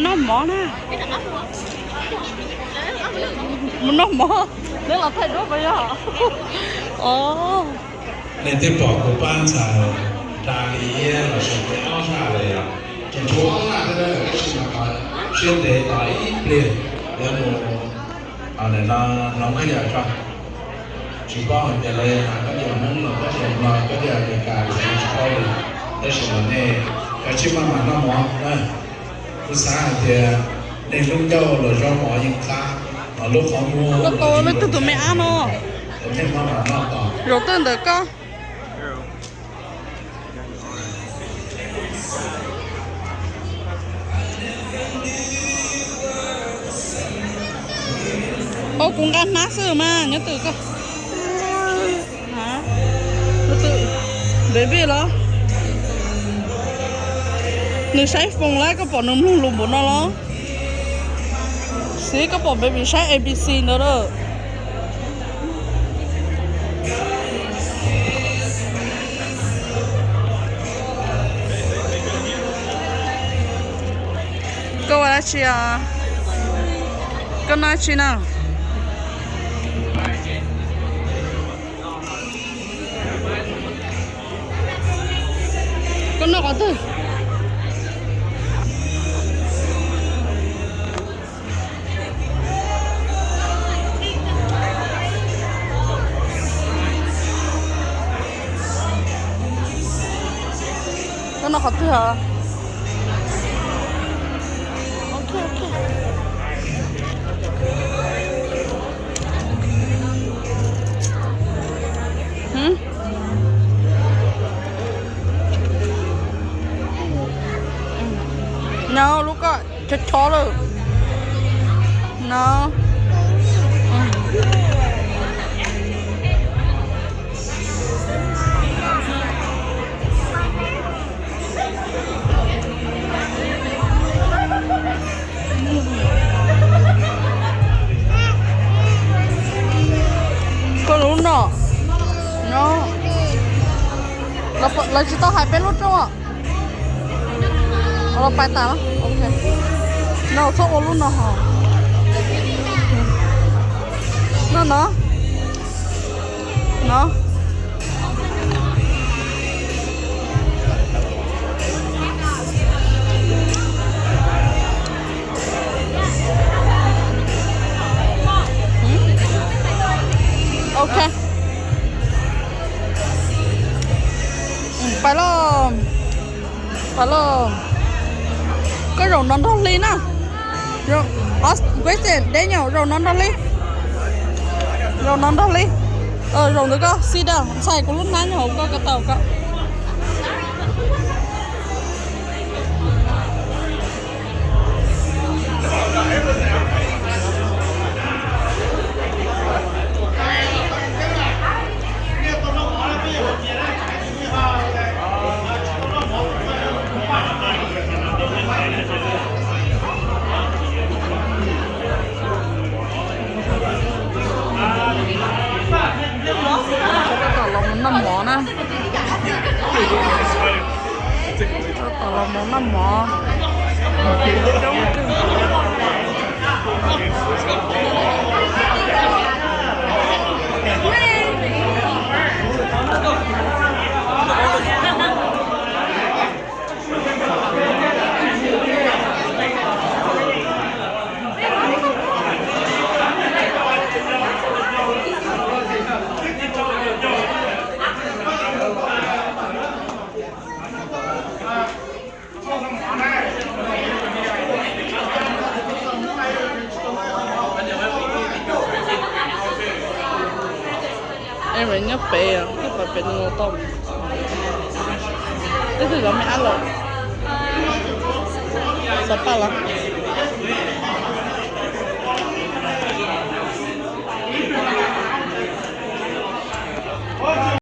Noj mov na. Mus noj mov, neb los thaij duab puas yog? Os. Nej twb pom kuv pab ntxhais nra li iab los sis tias ob zaj li, tseem tshuav ob zaj thiab, tab sis mas siab ntev tos ib pliag yuav mus hnov khaub ncaws tso. Tsis paub hais tias lawv hais khaub ncaws Hmoob los khaub ncaws Nplog, khaub ncaws Amelikas los tsis paub li, tab sis mas nej kav tsij maj mam noj mov na. Kuv xav hais tias nej lub ncauj los zaub mov yeej qab, lub qhov muag los yeej tus me ab no. Zaum twg ntawm koj? Os, kuv nqa hnab xwb mas nyob twm koj. Baby los? Nws saib phone lawm, koj pom nws mloog lus npaum no los? Xiv, koj pom baby saib A B C ntawd lawm. Koj ua dab tsi os? Koj noj dab tsi na? Koj noj qhov twg? Koj noj qhov twg os? No, lub koj chov chov lawm. No. Koj lub no, no, lawv tsis tau hais peb lub rooj. Los pais tas, no txhob ua lub no ho. No no. No. Ok. Pais lauj. Pais lauj. Koj zaum no nrog Hli na. Question, Daniel, zaum no nrog Hli. Zaum no nrog Hli. Zaum ntawd koj sit down, ntxhais, kuv lub hnab nyob hauv koj ko taw koj. Tab tom los mus noj mov na. Tab tom los mus noj mov. Em nyob pem, twb pais pem no tau. Twb twb zov me ab lawm. Xav paj los?